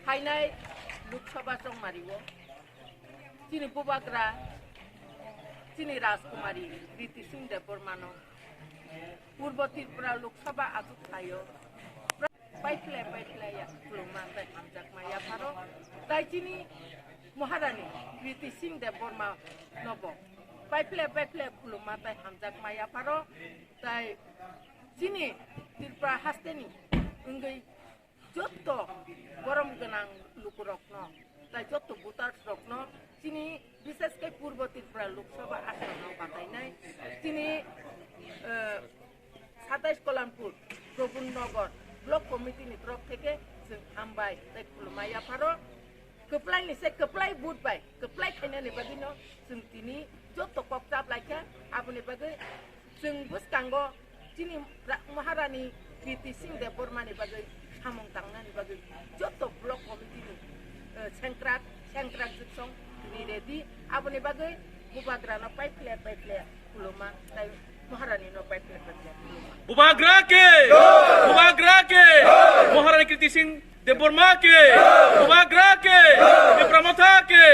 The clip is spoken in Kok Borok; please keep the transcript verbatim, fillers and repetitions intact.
Phainai Lok Sabha chongmario chini bubagra, chini Rajkumari Kriti Singh Debbarmano Purbo Tripura Lok Sabha achuk thaio. Paiphle, paiphle ya khuluma tei hamjakma yapharo. Tai chini Maharani Kriti Singh Debbarma nobo paiphle, paiphle khuluma tei hamjakma yapharo. Tai chini Tripura hasteni wngwi jotto borom gwnang lukurokno, tai jotto voters rokno, chini bishesh khe Purbo Tripura Lok Sabha asonno batainai chini, eh, satais Kalanpur, Prabhu Nagar Block Committee ni torop theke chwng hambai tei khuluma yapharo. Kwplai ni se kwplai vote bai kwplai khainani bagwi no chwng tini jotto kok chap lai kha, aboni bagwi chwng bwskango chini ra-, Maharani Kriti Singh Debbarma ni bagwi samung tangnani bagwi jotto block committee ni, eh, sengkrak, sengkrak jwksong tini ready. Aboni bagwi bubagra no paiphle, paiphle khuluma, tai Maharani no paiphle, paiphle khuluma. Bubagra ke! Bubagra ke! Maharani Kriti Singh Debbarma ke! Bubagra ke! Tipra Motha ke!